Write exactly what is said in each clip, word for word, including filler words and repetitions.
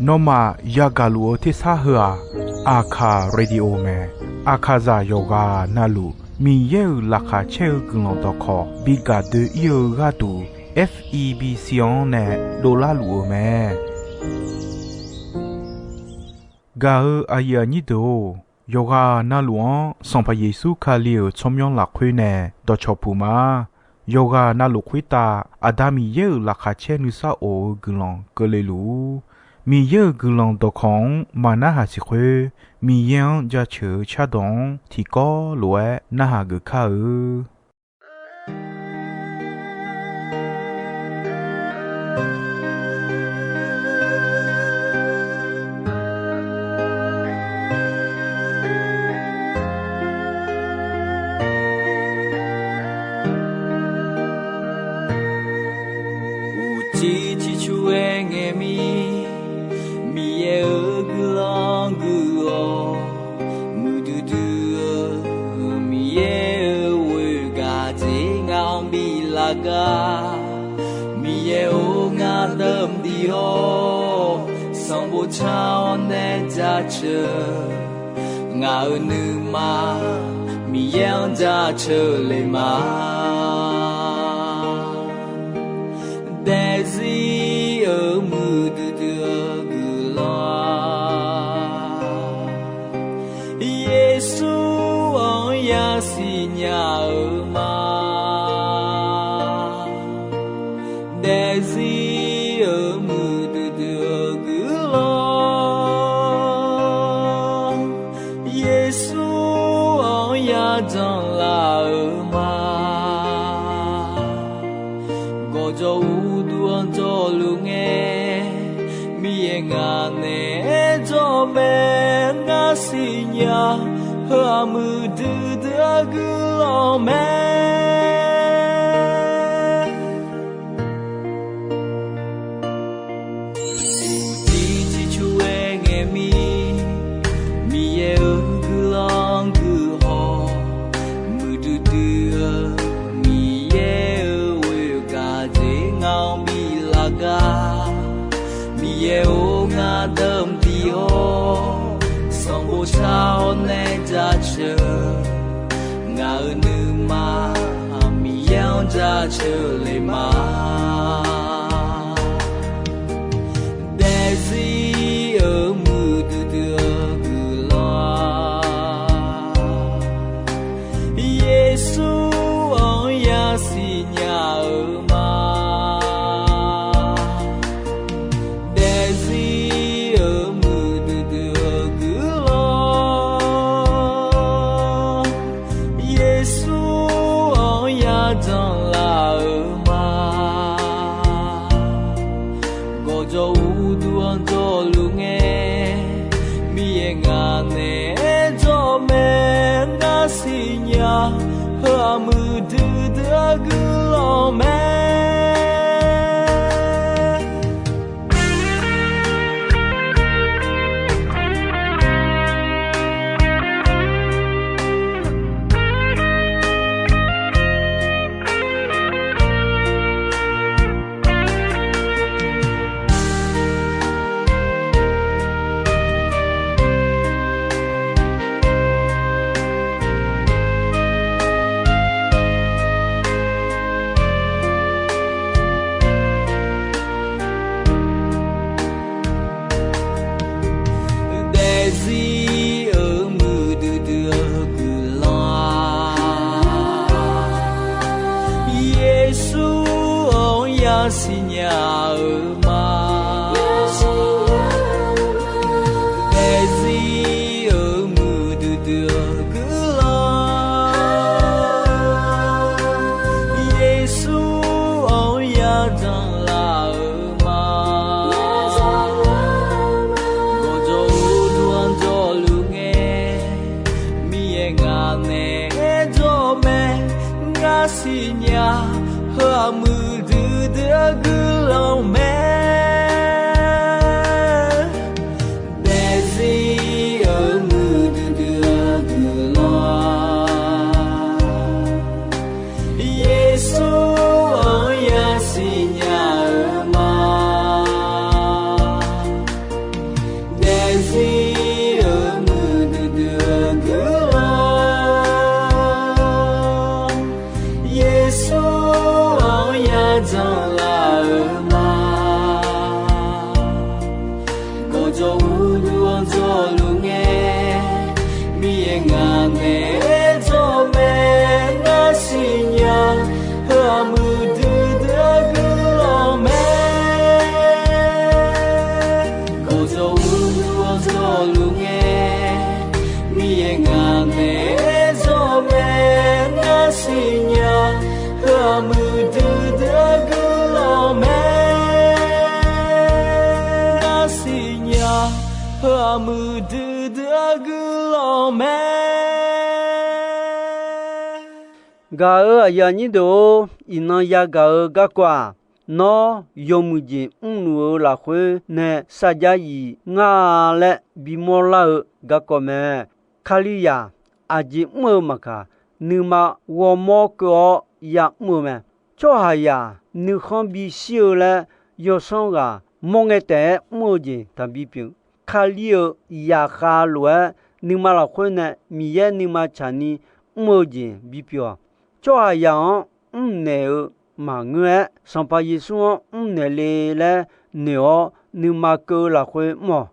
Nawmaf yagaq luf-eu tersar heu-aq, Aqkaq Radio mae. Aqkaqzaq yawqghaq navluf Miqyaer-euq laqkhaq caer-eu guiqlanq dawqkawq bi gaq doe-ir-eu gharduq, F E B C-anr nae dovlar luf-eu mae. Gaq-eu aqyuif aqnyir deuq-or, yawqghaq navluf-anr Sanqpaq Yeqsur Kali-euq tsawrmyanr lafkhoer nae dawqcawq puq ma. Yawqghaq navluf khoertav Aqda Miqyaer-euq laqkhaq caer nuisar of-eu guiqlanq keuvle luf-ur. Miqyaer-euq guiqlanq dawqkawq-anr maq narhaq siq khoer, Miqyaer-anr jaceuq-eu cardawq-anr tiqkawv lof-aer narhaq geuf kar-eu. Uqcif ciqcur-aer ngae mir, Miqyaer-euq guiqlanq guiq-awq. Muiqdui dui-eu Miqyaer-euq ghoegaq dzer ngaq-anr bi laf gar. Miqyaer-or, ngar dawqmaeq dui-awr, sanqbof car-awr nae jaceuq. Ngaq-euq nuima Miqyaer-anr jaceuq le ma. Daefzir-euq muiqdui dui-eu guiqlanq-aq, Yeqsur-anr yasiq nya-eu ma. Daefzir-euq muiqdui dui-eu guiqlanq, Yeqsur-anr yajanr laf-eu ma. Gawqjawq uqduq-anr jawrluf ngae, Miqyaer ngaq naeq-aer jawr mae. Ngar siqnya, heu-aq muiqdui dui-eu guiqlanq mae. Uqcif ciqcur-aer ngae mir, Miqyaer-euq guiqlanq guiq haw. Muiqdui dui-eu Miqyaer-euq ghoegaq dzer ngaq-anr bi laf gar. Miqyaer-or, ngar dawqmaeq dui-awr, sanqbof car-awr nae jaceuq. Ngaq-euq nuima Miqyaer-anr jaceuq le ma. Daefzir-euq muiqdui dui-eu guiqlanq-aq, Yeqsur-anr yasiq nya-eu ma. Daefzir-euq muiqdui dui-eu guiqlanq, Yeqsur-anr yajanr laf-eu ma. Gawqjawq uqduq-anr jawrluf ngae, Miqyaer ngaq naeq-aer jawr mae. Ngar siqnya, heu-aq muiqdui dui-eu guiqlanq mae. Daefzir-euq muiqdui dui-eu guiqlanq-aq, Yeqsur-anr yasiq nya-eu ma. Daefzir-euq muiqdui dui-eu guiqlanq, Yeqsur-anr yajanr laf-eu ma. Gawqjawq uqduq-anr jawrluf ngae, Miqyaer ngaq naeq-aer jawr mae. Ngar siqnya, heu-aq muiqdui dui-eu guiqlanq mae. Daefzir-euq muiqdui dui-eu guiqlanq, Yeqsur-anr yasiq nya muiqdui dui-eu guiqlanq mae. Gaq-euq aqyuif aqnyir deuq-or, iqnan yagaq-eu garkawv-aq, nawr yawmuiq jeq mrluf-eu lafkhoer nae sarjax yif ngar laer bimawr lar-eu garkawv mae. Kalizaq aqjeq mr-eu maqkaq, nuima ghawrmawr keuv-awr ya'mr-eu mae. Tsawrhaqzaq nuikhanr bishir-eu laer yawsanr ghaq mawr ngae taef-aer mr-eu jeq taqbi pyeuf. Kali-euq zaqkhav lof-aer nuima lafkhoer nae Miqyaer nuima tsaqni mr-eu jeq bipyeuf-awq. Tsawrhaqzaq-anr mrnaeq-eu maqngeur-aer, Sanqpaq Yeqsur-anr mrnaeq le laer noeq-awr nuima keuv-eu lafkhoer mr-awq.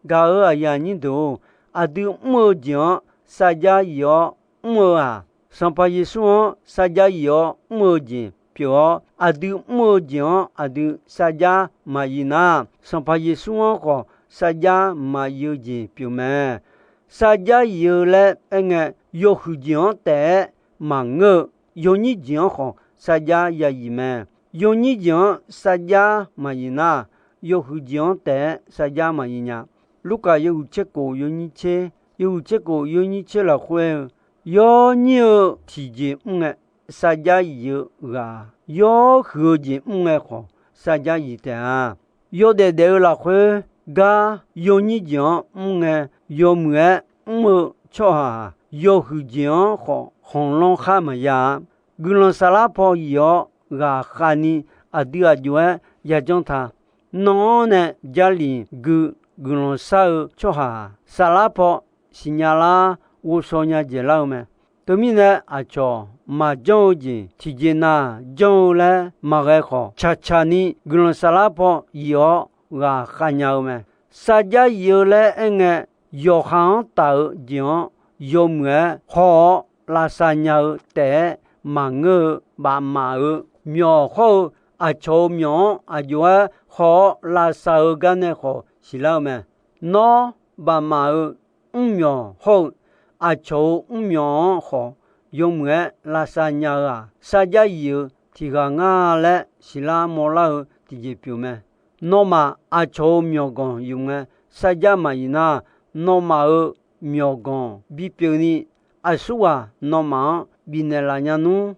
Gaq-euq aqyuif aqnyir deuq-or, aqdui mr-eu jeq-anr sarjax yif-awr mr-eu-aq, Sanqpaq Yeqsur-anr sarjax yif-awr mr-eu jeq pyeuf-awr, aqdui mr-eu jeq-anr aqdui sarjax maqyif nar, Sanqpaq Yeqsur-anr khawf sarjax maqyif-eu jeq pyeuf mae. Sarjax yif-eu laer aerngae, yawhuiq jeq-anr taef-aer maqngeur-eu, yawnyir jeq-anr khawf sarjax ya yif mae. Yawnyir jeq-anr sarjax maqyif nar, yawhuiq jeq-anr taef-aer sarjax maqyif nya. Lurkaf yawhuiq tser kof yawnyir tser, yawhuiq tser kof yawnyir tser lafkhoer-eu, yawnyir-eu tiqjeq mr ngae sarjax yif-eu ghaq, yawhuiq-eu jeq mr ngae khawf sarjax yif taef-a. Yawdaef daef-eu lafkhoer gar yawnyir jeq-anr mr ngae, yawmuiq-aer mr-eu tsawrhaq-aq, yawhuiq jeq-anr khawf khanqlanr khar maqya-a. Guiqlanq saflar paw yif-awr ghaqkhav ni aqdui aq jov-aer yajanr ta. Nan-anr nae Jarlif gui guiqlanq shar-eu tsawrhaq-aq, saflar paw siqnya lar ghovshaw nya dzaeqlar-eu mae. Teumirnae aqcawq maqjanr-eu jeq tiqjeq nav janr-eu laer maqghae khawf, caqcaq ni guiqlanq saflar paw yif-awr ghaqkhav nya-eu mae. Sarjax yif-eu laer aerngae, yawqha-anr taf-eu jeq-anr yawmuiq-aer haw-awr lavsav nya-eu taef-aer maqngeur-eu, bafmaf-eu myawq hawr-eu aqcawq-euq myawq-anr aq jov-aer haw-awr lavsav-eu gar nae khawf siqlar-eu mae. Nawr bafmaf-eu mrmyawq hawr-eu aqcawq-euq mrmyawq-anr khawf, yawmuiq-aer lavsav nya-eu-aq, sarjax yif-eu tiq ghaq ngar laer siqlar mawrlar-eu tiqjeq pyeuf mae. Nawmaf aqcawq-euq myawqganq yuf ngae sarjax maqyif nar, nawmaf-euq myawqganq bipyeuf ni aqsurghaq nawmaf-anr bifnaeq laf nya nmr.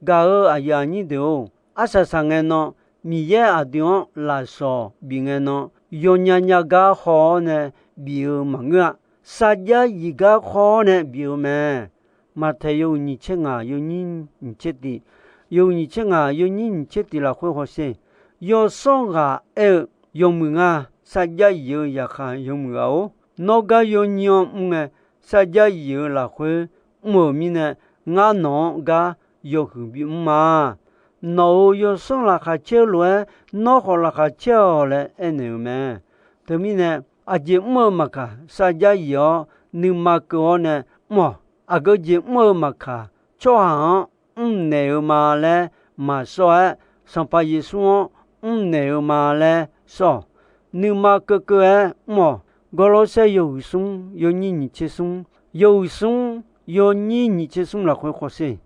Gaq-euq aqyuif aqnyir deuq-or, arsaq saqngae nan Miqyaer aqdui-anr lafsawq bif ngae nan, yawnya nya gar haw-awr nae bif-eu maqngeur-a. Sarjax yif gar haw-awr nae bif-eu mae. Maqtaeq yawhuiq nyiq tser ngaq yawnyir nyiq tser tiq, yawhuiq nyiq tser ngaq yawnyir nyiq tser tiq lafkhoer hawsher. Yawsanr ghaq aer-eu, yawmuiq nga, sarjax yif-eu zaqkhav yawmuiq ghaq-or, nawr gar yawnyir-anr mr ngae, sarjax yif-eu lafkhoer mr-euq mirnae, ngar nawq-anr gar yawhuiq bimr ma. Nawq-euq yawsanr laqkhaq caer-eu lof-aer, nawr khawf laqkhaq caer-awq laer aernaeq-euq mae. Teumirnae, aqjeq mr-eu maqkaq, sarjax yif-awr nuima keuv-awr nae mr-awq. Aqgeu jeq mr-eu maqkaq, tsawrhaq-anr mrnaeq-eu ma laer maqsawr-aer, Sanqpaq Yeqsur-anr mrnaeq-eu ma laer sawr-awq. Nuima keuvkeuv-aer mr-awq. Gawrlawrsaer yawhuiq smr yawnyir nyiq tser smr, yawhuiq smr yawnyir nyiq tser smr lafkhoer hawsher.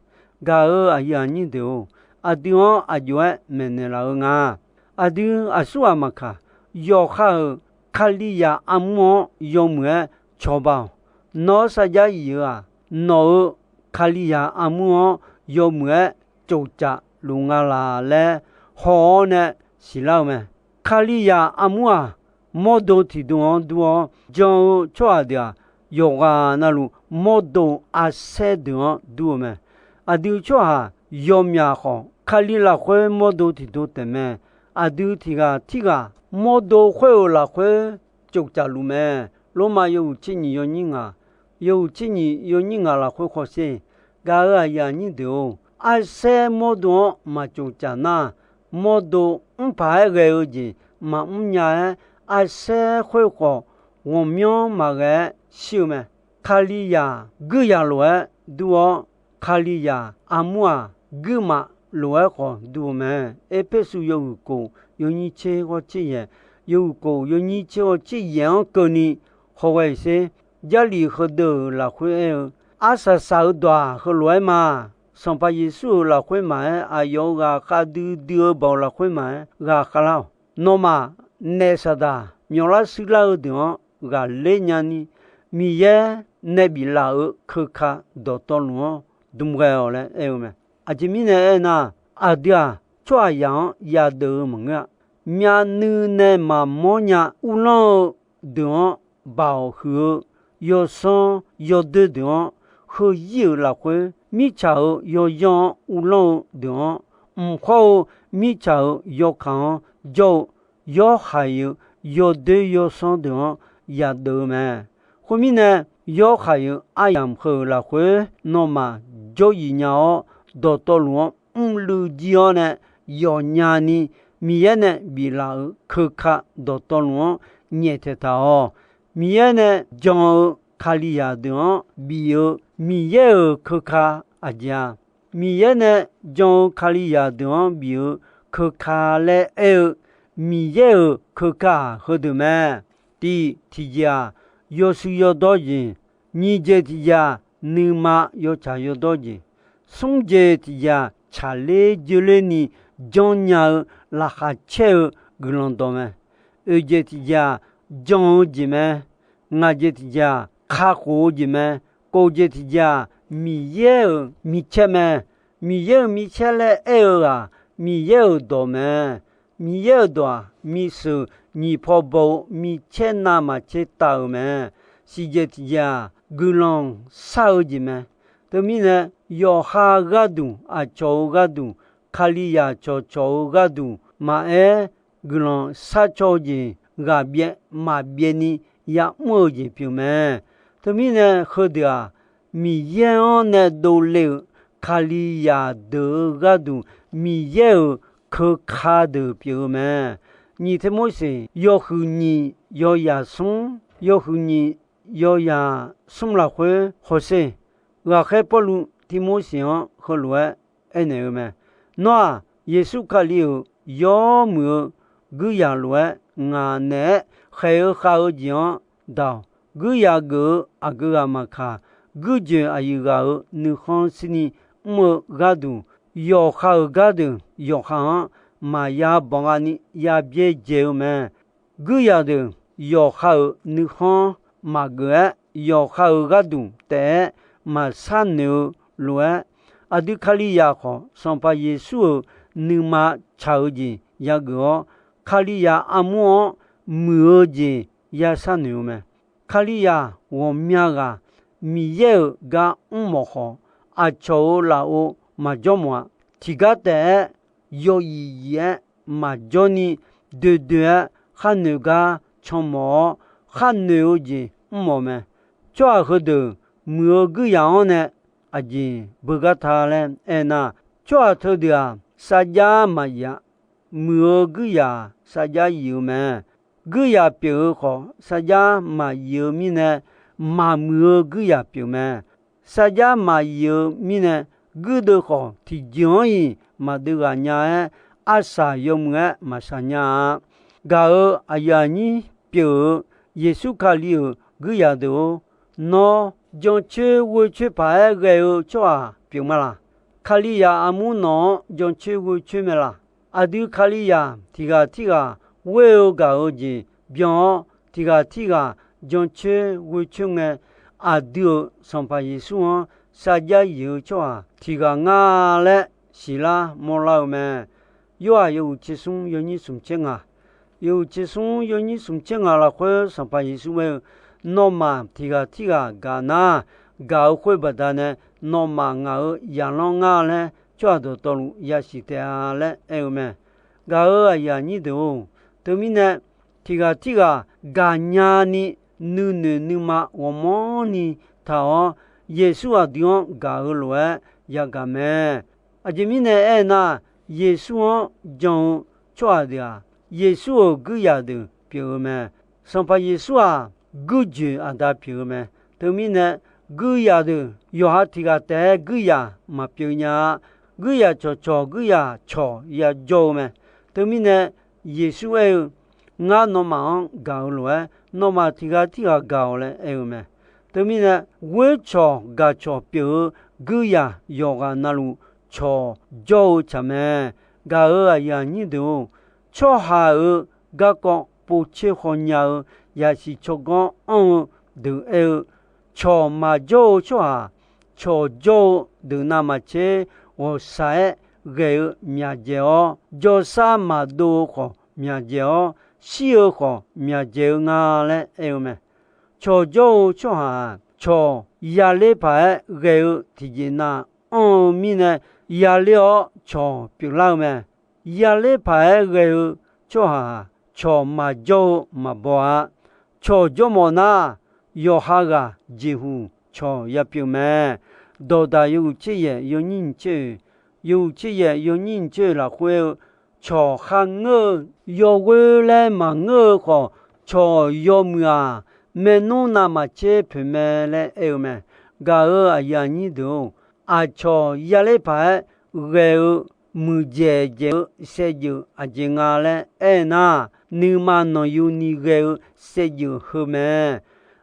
Gaq-euq aqyuif aqnyir deuq-or, aqdui-anr aq jov-aer maeqnaeq laf-eu nga. Aqdui aqsurghaq maqkaq, yawqha-euq Kalizaq armur-anr yawmuiq-aer cawba-awq. Nawr sarjax yif-eu-aq, nawq-euq Kalizaq armur-anr yawmuiq-aer tsofcaf luf nga laq laer haw-awr nae siqlar-eu mae. Kalizaq armur-aq, mawrdo tiqdo-anr dur-awr, jan-eu tsawrhaq deuq-aq, yawqghaq navluf mawrdo arsaer deuq-anr dur-eu mae. Aqdui tsawrhaq yawmyaq khawf, Kali lafkhoer mawrdo tiqdo taefmae. Aqdui tiq ghaq tirghaq mawrdo khoer-euq lafkhoer tsofcaf luf mae. Lormav yawhuiq tser nyiq yawnyir ngaq, yawhuiq tser nyiq yawnyir ngaq lafkhoer hawsher. Gaq-euq aqyuif aqnyir deuq-or, arsaer mawrdo-anr maq tsofcaf nar, mawrdo mrpaq-aer ghae-eu jeq maqmr nya-aer, arsaer khoer khawf ghawqmyanr maqghae-aer shir-eu mae. Kalizaq guirzaq lof-aer dur-awr, Kalizaq armur-aq, guirmaf lof-aer khawf dur-eu mae. Erpersu yawhuiq kof yawnyir tser ghawr tser yaeq, yawhuiq kof yawnyir tser ghawr tser yaeq-anr keuvni hawghae-iq sher. Jarlif heudeuq-euq lafkhoer aer-eu, arsaq saq-eu dawq-aq heulof-aer ma. Sanqpaq Yeqsur-euq lafkhoer maqaer, aqyawf-euq ghaqkhav duidui-eu baoq lafkhoer maqaer, ghaqkhav lar-awq. Nawmaf, naef saqdaq myawqlar shuirlar-eu deuq-anr ghaqler nyani, Miqyaer nae biflaf-euq keuka dawqtawvluf-anr dm ghae-awq laer aer-eu mae. Aqjeq mirnae aernar, aqdui-aq, tsawrhaqzaq-anr yadeuv-eu maqngeur-a. Myavnuiv nae maqmawr nya uvlanr-eu deuq-anr baoq huiq-eu yawsanr yawdoer deuq-anr, heuzir-euq lafkhoer mirtsaq-euq yawyanr-anr uvlanr-eu deuq-anr, mq khawr-eu mirtsaq-euq yawkaq-anr jawr-eu yawhaiq-euq yawdoer yawsanr deuq-anr yadeuv-eu mae. Khoermirnae, yawhaiq-euq aryamq heu-euq lafkhoer nawmaf jawryif nya-awr, dawqtawvluf-anr mrluiv jir-awr nae yawqnya ni Miqyaer nae biflaf-euq keuka dawqtawvluf-anr nyaeftaeq taq-awq. Miqyaer nae jan-eu Kalizaq deuq-anr bif-eu Miqyaer-euq keuka aqjeq-a. Miqyaer nae jan-eu Kalizaq deuq-anr bif-eu keuka laer aer-eu Miqyaer-euq keuka-aq heudeuq mae. Tiq, tiqjeq-aq, yawshuif yawdawr jeq. Nyiq jeq tiqjeq-aq, nuima yawtsaq yawdawr jeq. Smr jeq tiqjeq-aq, tsaqler dzeurler ni janrnya-eu laqkhaq caer-eu guiqlanq dawq mae. Oeq jeq tiqjeq-aq, jan-eu jeq mae. Ngaq jeq tiqjeq-aq, kakhof-eu jeq mae. Kov jeq tiqjeq-aq, Miqyaer-euq micaer mae. Miqyaer-euq micaer laer aer-eu-aq, Miqyaer-euq dawq mae. Miqyaer-euq dawq-aq, miseuq nyiq paw baw-eu micaer navmaqtser taf-euq mae. Siqjeq tiqjeq-aq, guiqlanq shar-eu jeq mae. Teumirnae, yawqha gharduq, aqcawq-euq gharduq, Kalizaq cawqcawq-eu gharduq maqaer, guiqlanq sharcaw-eu jeq ghaqbyaev maqbyaev ni ya'mr-eu jeq pyeuf mae. Teumirnae, heudeuq-aq, Miqyaer-anr nae dovle-euq Kalizaq deuq-eu gharduq Miqyaer-euq keuka deuq pyeuf-eu mae. Nyiq Tirmorseq yawhuiq nyiq yawzaq smr, yawhuiq nyiq yawzaq smr lafkhoer hawsher. Ghaqkhaer Pawrluv Tirmorseq-anr heulof-aer aernaeq-eu mae. Nawr-aq, Yeqsur Kali-euq yawmuiq-eu guirzaq lof-aer ngaq naeq-aer khaeq-eu khav-eu jeq-anr daq-awq. Guirzaq geuf-eu aqgeu ghaq maqkaq, guirjoeq aqyuif ghaq-euq nuikhanr shirni mr-eu gharduq, yawqha-euq gardeuq yawqha-anr maqya banqgha ni ya byaerdzae-eu mae. Guirzaq deuq yawqha-euq nuikhanr maqgeuf-aer, yawqha-euq gharduq taef-aer maqsharnoeq-eu lof-aer, aqdui Kalizaq khawf, Sanqpaq Yeqsur-euq nuima tsaq-eu jeq yageuf-awr, Kalizaq armur-anr muiq-eu jeq ya sharnoeq-eu mae. Kalizaq ghawqmya ghaq Miqyaer-euq gar mrmawf khawf, aqcawq-euq lafov maqjawr mawf-a. Tiqgar taef-aer yawqyif yif-aer maqjawr ni, doedoe-aer khar noeq gar canmawf-awr, khar noeq-eu jeq mrmawf mae. Tsawrhaq heudeuq muiq-eu guirzaq-anr nae aqjeq beugar ta laer aernar, tsawrhaq teudeuq-aq, sarjax maqyif-a. Muiq-eu guirzaq sarjax yif-eu mae. Guirzaq pyeuf-eu khawf, sarjax maqyif-eu mirnae, maqmuiq-eu guirzaq pyeuf mae. Sarjax maqyif-eu mirnae, guirdeuv khawf tiqjeq-anr-iq maqdui ghaq nya-aer, arsaq yawmuiq-aer maqsaq nya-a. Gaq-euq aqyuif aqnyir pyeuf-eu Yeqsur Kali-euq guirzaq deuq-or, nawr jancoer ghoecoer paq-aer ghae-eu tsawrhaq pyeuf ma laq? Kalizaq armur nawq-anr jancoer ghoecoer mae laq? Aqdui Kalizaq tiq ghaq tirghaq ghoer-eu gaq-eu jeq byan-awr, tiq ghaq tirghaq jancoer ghoecoer ngae, aqdui-euq Sanqpaq Yeqsur-anr sarjax yif-eu tsawrhaq tiq ghaq nga laer siqlar mawrlar-eu mae. Yorhaq yawhuiq tser smr yawnyir smq tser ngaq, yawhuiq tser smr yawnyir smq tser ngaq lafkhoer Sanqpaq Yeqsur aer-eu, nawmaf tiq ghaq tirghaq gaq nar, gaq-eu khoer baqdanae nawmaf ngaq-euq zaqlanr ngar laer tsawrhaq dawqtawvluf yasiq taef-a laer aer-eu mae. Gaq-euq aqyuif aqnyir deuq-or, teumirnae tiq ghaq tirghaq gaqnya ni nuinoeq nuima ghawqmanrni taq-awr, Yeqsur aqdui-anr gaq-eu lof-aer yagaq mae. Aqjeq mirnae aernar, Yeqsur-anr jan-eu tsawrhaq deuq-aq, Yeqsur-euq guirzaq deuq pyeuf-eu mae. Sanqpaq Yeqsur-aq, guirjoeq aqda pyeuf-eu mae. Teumirnae, guirzaq deuq yawqha tiq ghaq taef-aer guirzaq maqpyeuf nya-a. Guirzaq cawqcawq guirzaq cawq yajawr-eu mae. Teumirnae, Yeqsur aer-eu, ngar nawmaf-anr gaq-eu lof-aer, nawmaf tiq ghaq tirghaq gaq-awq laer aer-eu mae. Teumirnae, ghoer cawq gaq cawq pyeuf-eu guirzaq yawqghaq navluf cawq jawr-eu tsaq mae. Gaq-euq aqyuif aqnyir deuq-or, tsawrhaq-euq garkawv povtser khawnya-eu yasiq tsawrganr anr-eu deuq aer-eu, cawq maqjawr-eu tsawrhaq, cawq jawr-eu deuq navmaqtser ghawqshaq-aer ghae-eu myaqdzaeq-awr, jawrsar maqdov-eu khawf myaqdzaeq-awr, shir-eu khawf myaqdzaeq-eu nga laer aer-eu mae. Cawq jawr-eu tsawrhaq-aq, cawq yaler paq-aer ghae-eu tiqjeq nav anr-eu mirnae, yaler-awr cawq pyeuflar-eu mae. Yaler paq-aer ghae-eu tsawrhaq-aq, cawq maqjawr-eu maqbaw-a. Cawq jawrmawf nar, yawqha ghaq jeqhuq cawq yapyeuf mae. Dawqdaq yawhuiq tser yaef yawnyir nyiq tser oe, yawhuiq tser yaef yawnyir nyiq tser oe lafkhoer-eu, cawq kharngeur-eu yawghoer laer maqngeur-eu khawf, cawq yawmuiq-aq, maernmr navmaqtser poeq mae laer aer-eu mae. Gaq-euq aqyuif aqnyir deuq-or, aqcawq yaler paq-aer ghae-eu muiqdzaeq dzaeq-eu saevdzeuf aqjeq nga laer aer nar, nuima nanqyuni ghae-eu saevdzeuf heu mae.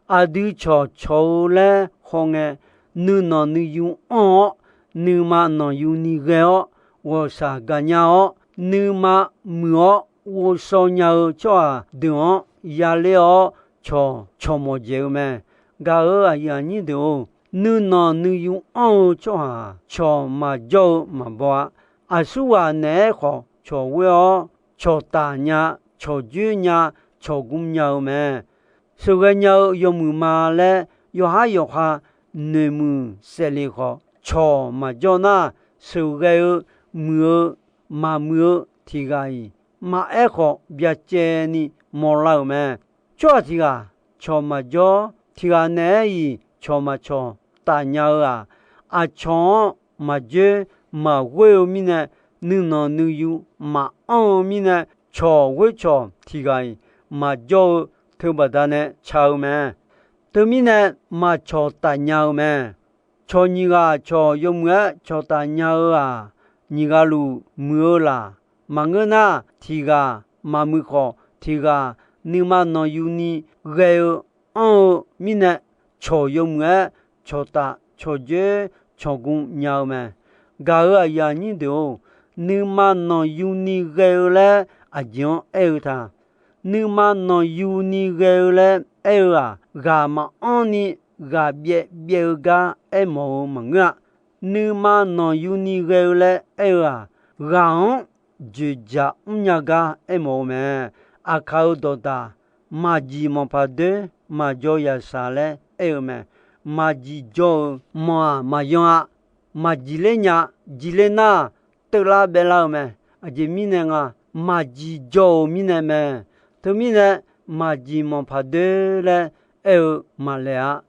Aqdui cawqcawq-eu laer hawngae, nuinanq nuiyu anr-awr, nuima nanqyuni ghae-awr, ghawqshaq gaqnya-awr, nuima muiq-awr ghovshaw nya-eu tsawrhaq deuq-anr yaler-awr, cawq cawq mawf dzaeq-eu mae. Gaq-euq aqyuif aqnyir deuq-or, nuinanq nuiyu anr-eu tsawrhaq cawq maqjawr-eu maqbaw-a. Aqsurghaq naeq-aer khawf cawq ghoer-awr, cawq taf nya, cawq dzoer nya, cawq gm nya-eu mae. Sheuqghae nya-eu yawmuiq ma laer yawqhar yawqha noeqmuiq saevle khawf, cawq maqjawr nar, sheuqghae-eu muiq-eu maqmuiq-eu tiq ghaq-iq maqaer khawf byacaevni mawrlar-euq mae. Tsawrhaq tiq ghaq cawq maqjawr, tiq ghaq naeq-aer-iq cawq maqcawq taf nya-eu-aq, aqcawq-anr maqdzoer maqghoer-eu mirnae, nuinanq nuiyu maqanr-eu mirnae, cawq ghoer cawq tiq ghaq-iq maqjawr-eu teubaqda nae ca-eu mae. Teumirnae maqcawq taf nya-eu mae. Cawq nyiq ghaq cawq yawmuiq-aer cawq taf nya-eu-aq, nyiq ghaq luf muiq-eu laq. Maqngeur nar, tiq ghaq maqmuiq khawf, tiq ghaq nuima nanqyuni ghae-eu anr-eu mirnae, cawq yawmuiq-aer cawq taf cawq dzoer cawq gm nya-eu mae. Gaq-euq aqyuif aqnyir deuq-or, nuima nanqyuni ghae-eu laer aqjeq-anr aer-eu ta. Nuima nanqyuni ghae-eu laer aer-eu-aq, ghaq maqanr ni ghaq byaev byaev-eu gar aermawf-eu maqngeur-a. Nuima nanqyuni ghae-eu laer aer-eu-aq, ghaq-anr dzoeqdzaq mrnya gar aermawf-eu mae. Aqkaq-euq dawqdaq, maqjiq manqpaq doer maqjaw yaqsaq laer aer-eu mae. Maqjiq jaw-euq manq-aq maqyan-a. Maqjiq ler nya, jiq ler nar, teuvlar baevlar-eu mae. Aqjeq mirnae nga, maqjiq jaw-euq mirnae mae. Teumirnae, maqjiq manqpaq doer laer aer-eu maqlaeq-a.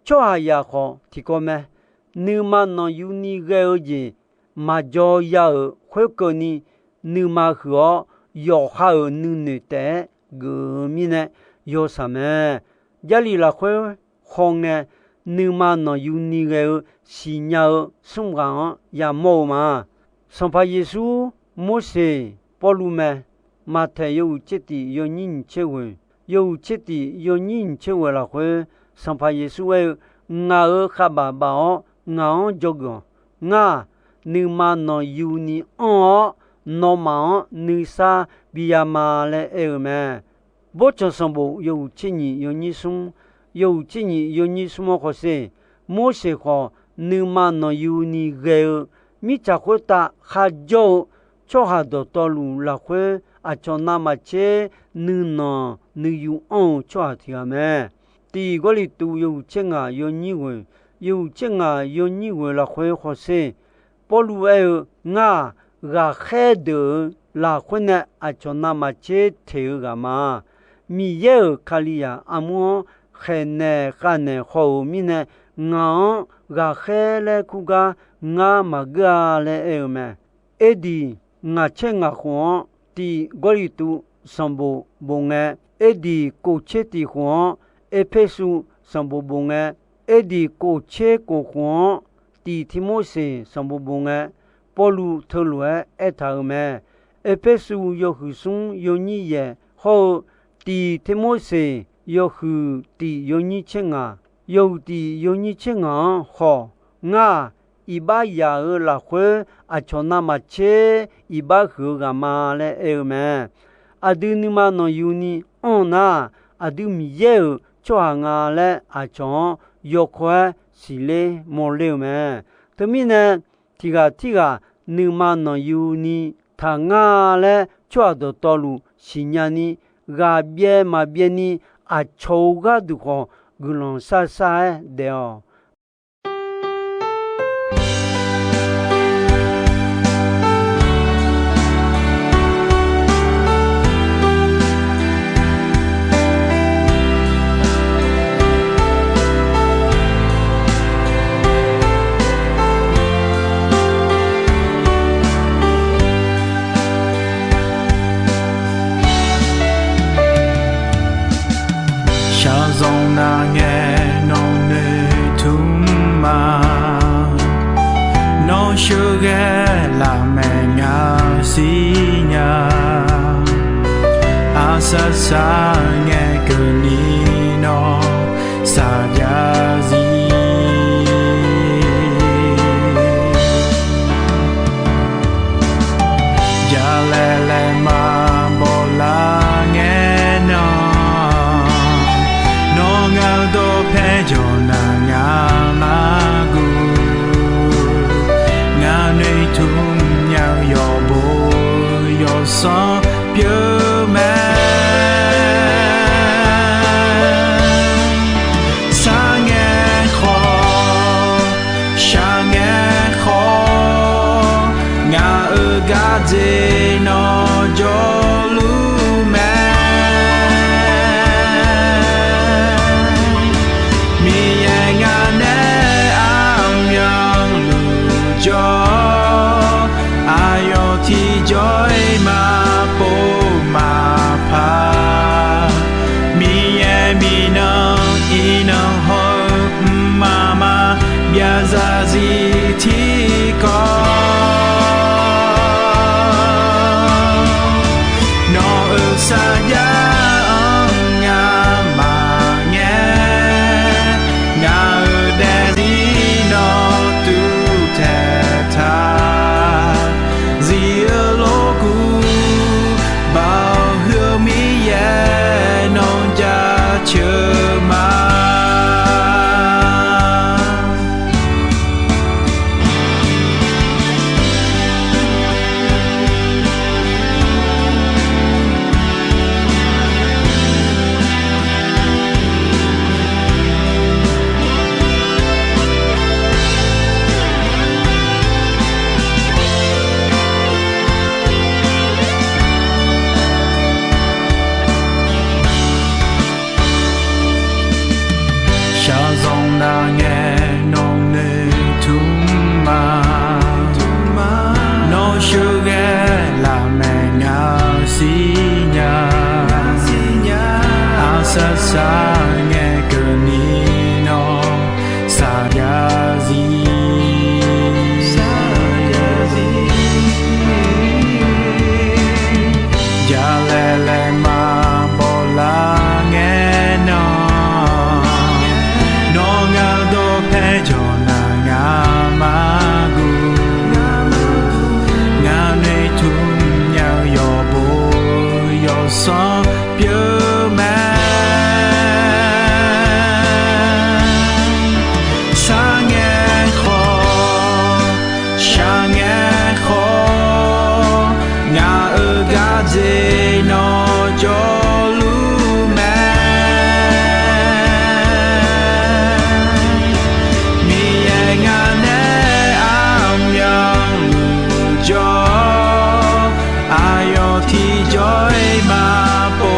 Tsawrhaqzaq khawf tiqkawv mae. Nuima nanqyuni ghae-eu jeq maqjaw ya-euq khoerkeuvni, nuima huiq-awr yawqha-euq nuinoeq taef-aer geuf-eu mirnae yawshaq mae. Jarlif lafkhoer hawngae, nuima nanqyuni ghae-eu siqnya-eu smr ghaq-anr yamawr-eu ma. Sanqpaq Yeqsur, Morseq, Pawrluv mae. Maqtaeq yawhuiq tser tiq yawnyir nyiq tser ghoeq, yawhuiq tser tiq yawnyir nyiq tser ghoeq lafkhoer, Sanqpaq Yeqsur aer-eu, Ngaq-euq khavbaf baf-awr ngaq-anr dzawgeuf-awq. Ngar-aq, nuima nanqyuni anr-awr, nawmaf-anr nuisar bi ya ma laer aer-eu mae. Bawrtsanq sanqbof yawhuiq tser nyiq yawnyir smr, yawhuiq tser nyiq yawnyir smr-anr khawf sher, Morseq khawf nuima nanqyuni ghae-eu, mirtsaq khoertav kharjawr-eu tsawrhaq dawqtawvluf lafkhoer aqcawq navmaqtser nuinanq nuiyu anr-eu tsawrhaq tiq ghaq mae. Tiq Gawrliqtu yawhuiq tser ngaq yawnyir ghoeq, yawhuiq tser ngaq yawnyir ghoeq lafkhoer khawf sher, Pawrluv aer-eu, Ngar-aq, ghaqkhaer deuq-euq lafkhoer nae aqcawq navmaqtser teq-eu ghaq ma. Miqyaer-euq Kalizaq armur-anr khaeqnaeq khavnaeq haw-euq mirnae, ngaq-anr ghaqkhaer laer kur gar ngar maqgeur-a laer aer-eu mae. Aqdiq ngaq tser ngaq khof-anr, tiq Gawrliqtu sanqbof bof ngae, aqdiq kof tser tiq khof-anr, Erpersu sanqbof bof ngae, aqdiq kof tser kof khof-anr, tiq Tirmorseq sanqbof bof ngae, Pawrluv teulof-aer aertaq-euq mae. Erpersu yawhuiq smr yawnyir yaef hawr-eu, tiq Tirmorseq yawhuiq tiq yawnyir tser ngaq, yawhuiq tiq yawnyir tser ngaq-anr haw, Ngar-aq, iqbax yaq-euq lafkhoer aqcawq navmaqtser iqbax huiq-eu ghaq ma laer aer-eu mae. aqdui nuima nanqyuni anr-eu nar, aqdui Miqyaer-euq tsawrhaq nga laer aqcawq-anr yawkawr-aer siqler mawrler-eu mae. Teumirnae, tiqghaq tirghaq nuima nanqyuni taqngar laer tsawrhaq dawqtawvluf siqnya ni, ghaq byaer maqbyaer ni, aqcawq-euq gharduq khawf guiqlanq sharshar-aer daef-awq. Shaqzanq nar ngae nawq noeqtmq ma. Nawr sheuqghae lafmaeq ngaq siqnya. Arsaq saq ngae keuvni nawr saqjav zir. Jalaeq laeq maqbaw lar ngae nan, nawr ngaq-euq dawqpae jawq nar ngaq maqguv. Ngaq noeqtmq nya-eu yawqbo yawsanr pyeuf mae. Sar ngae khawf, shaq ngae khawf, ngaq-euq gardzer nawr jawrluf mae. Miqyaer ngaq nae armyanluf jawr, aqyawf tiqjawr-iq maqpov maqpar. Miqyaer miqnan iqnan haw-eu mqmaq maqbyav zarzir tiqkawv. Nawq-euq sarjax-anr ngamaf ngae, ngaq-euq daefzir nawr tuvtaeq taq. Zif-eu lorkuv baoq huiq-eu Miqyaer nawr jaceuq ma. Shaqzanq nar ngae nawq noeqtmq ma. Nawr sheuqghae lafmaeq ngaq siqnya. Arsaq saq ngae keuvni nawr saqjav zir. Jalaeq laeq maqbaw lar ngae nan, nawr ngaq-euq dawqpae jawq nar ngaq maqguv. Ngaq noeqtmq nya-eu yawqbo yawsanr pyeuf mae. Sar ngae khawf, shaq ngae khawf, ngaq-euq gardzer nawr jawrluf mae. Miqyaer ngaq nae armyanluf jawr, aqyawf tiqjawr-iq maqpov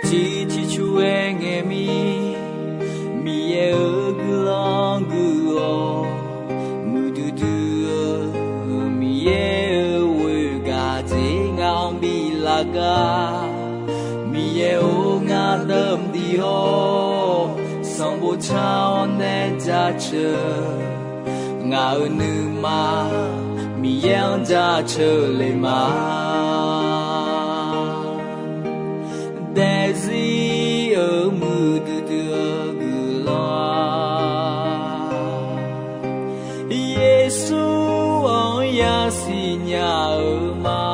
Tiq ciqcur-aer ngae mir, Miqyaer-euq guiqlanq guiq-awq. Muiqdui dui-eu Miqyaer-euq ghoer gaq dzer ngaq-anr biflaf gar. Miqyaer-or, ngar deuq mqdiq-awr, sanqbof car-awr nae jaceuq. Ngaq-euq nuima Miqyaer-anr jaceuq le ma. Daefzir-euq muiqdui dui-eu guiqlanq-aq, Yeqsur-anr yasiqnya-euq ma.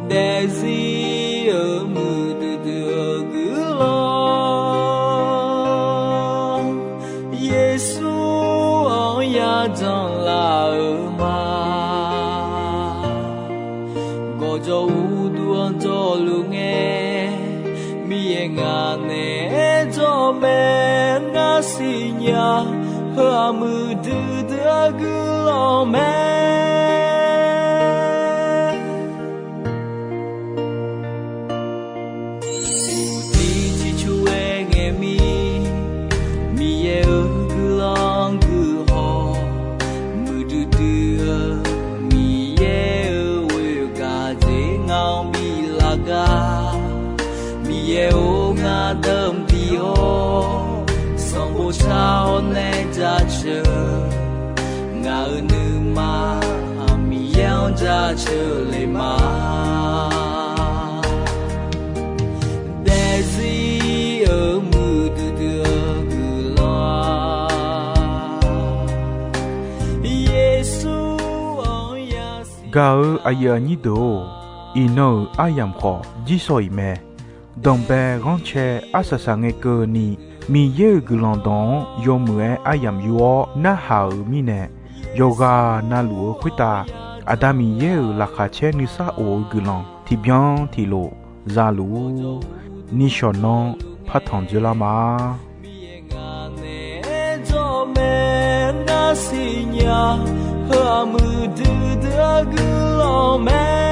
Daefzir-euq muiqdui dui-eu guiqlanq, Yeqsur-anr yajanq laf-euq ma. Gawqjawq uqduq-anr jawrluf ngae, Miqyaer ngaq naeq-aer jawr mae. Ngar siqnya, heu-aq muiqdui dui-eu guiqlanq mae. Uqcif ciqcur-aer ngae mir, Miqyaer-euq guiqlanq guiqhaw, muiqdui dui-eu Miqyaer-euq ghoer gaq dzer ngaq-anr biflaf gar. Miqyaer-or, ngar deuq mqdiq-awr, sanqbof car-awr nae jaceuq. Ngaq-euq nuima Miqyaer-anr jaceuq le ma. Daefzir-euq muiqdui dui-eu guiqlanq-aq, Yeqsur-anr ya Gaq-eu aqyuif aqnyir deuq-or, iqnan-euq aryamq khawf jirsawq iq mae. Danqbae ghanrcae arsaq saq ngae keuvni, Miqyaer-euq guiqlanq dawq-anr yawmuiq-aer aryamq yur-awr narhaq-euq mirnae, yawqghaq navluf-eu khoertav Aqda Miqyaer-euq laqkhaq caer nuisar of-eu guiqlanq tiqbyan tiqlof za luf-ur. Nishawq nanr partanq dzoerlar ma. Miqyaer ngaq naeq-aer jawr mae, ngar siqnya, heu-aq muiqdui dui-eu guiqlanq mae.